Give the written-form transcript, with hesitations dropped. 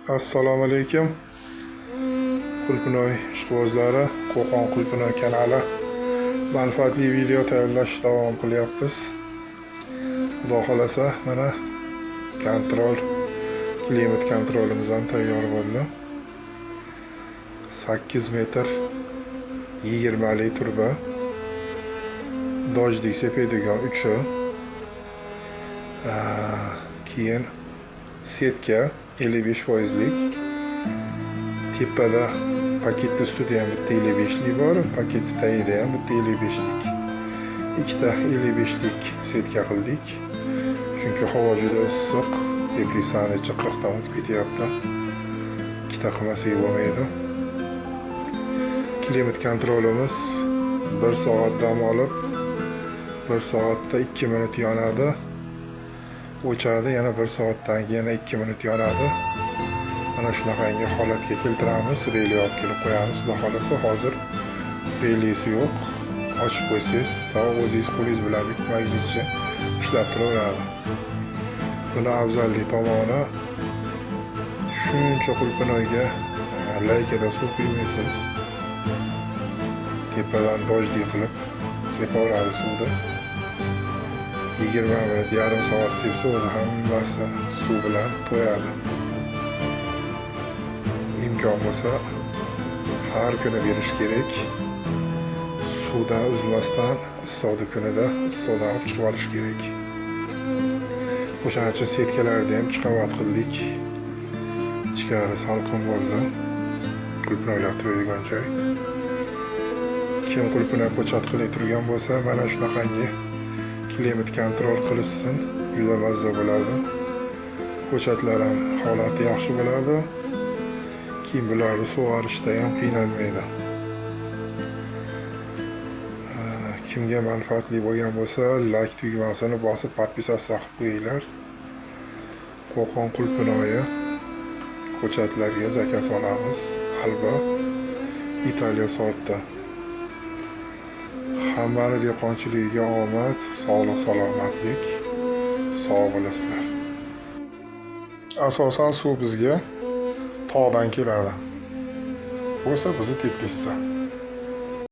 Assalomu alaykum. Qulpinoy ishqibozlari, Qo'qon Qulpinoy kanali. Manfaatli video tayyorlash davom qilyapmiz. Xudo xolasa, mana kontrol, климат kontrolimiz ham tayyor bo'ldi. 8 metr 20 lik truba. Дождик sepadigan uchi. Keyin сетка 55 foizlik. Tepada paketni ustida ham bitta 55lik bor, paketni tagida ham bitta 55lik. Ikkita 55lik сетка qildik. Chunki havo juda issiq, теплица ni ichi 40 dan o'tib ketyapti. Ikkita qilmasak bo'lmaydi. Климат kontrolimiz 1 soat dam olib, 1 soatda 2 minut yonadi. O'chadi, yana 1 soatdan keyin yana 2 minut yonadi. Mana shunaqangi holatga keltiramiz, rele olib kelib qo'yamiz. Xudo xolasa, hozir relesi yo'q. Ochib qo'ysangiz, to o'zingiz qo'lingiz bilan bekitmagunizcha ishlab turaveradi. Buni afzalli tomoni, shuncha qulpinoyga лейка da suv quymaysiz. Tepadan дождик qilib sepaveradi suvni. 20 minut, yarim soat sepsa, o'zi hammasi suv bilan to'yadi. Imkon bo'lsa, har kuni berish kerak. Suvdan uzmasdan issiqni kunida issiqdan olib chiqib olish kerak. O'shaning uchun сетка larni ham ikki qavat qildik. Ichkari salqin bo'ldi. Qulpinoylar turadigan joy. Kim qulpinoy ko'chat qilay turgan bo'lsa, mana shunaqangi климат kontrol qilishsin, juda mazza bo'ladi. Ko'chatlar ham holati yaxshi bo'ladi. Keyin bularni sug'orishda ham qiynalmaydi. Kimga manfaatli bo'lgan bo'lsa, layk tugmasini bosib, подписаться qilib qo'yinglar. Qo'qon qulpinoyi ko'chatlarga заказ olamiz. Alba Italiya sorti. Hammani dehqonchiligiga omad, sog'lik, salomatlik, sog' bo'lasizlar. Asosan suv bizga tog'dan keladi. Bo'lsa bizni теплица.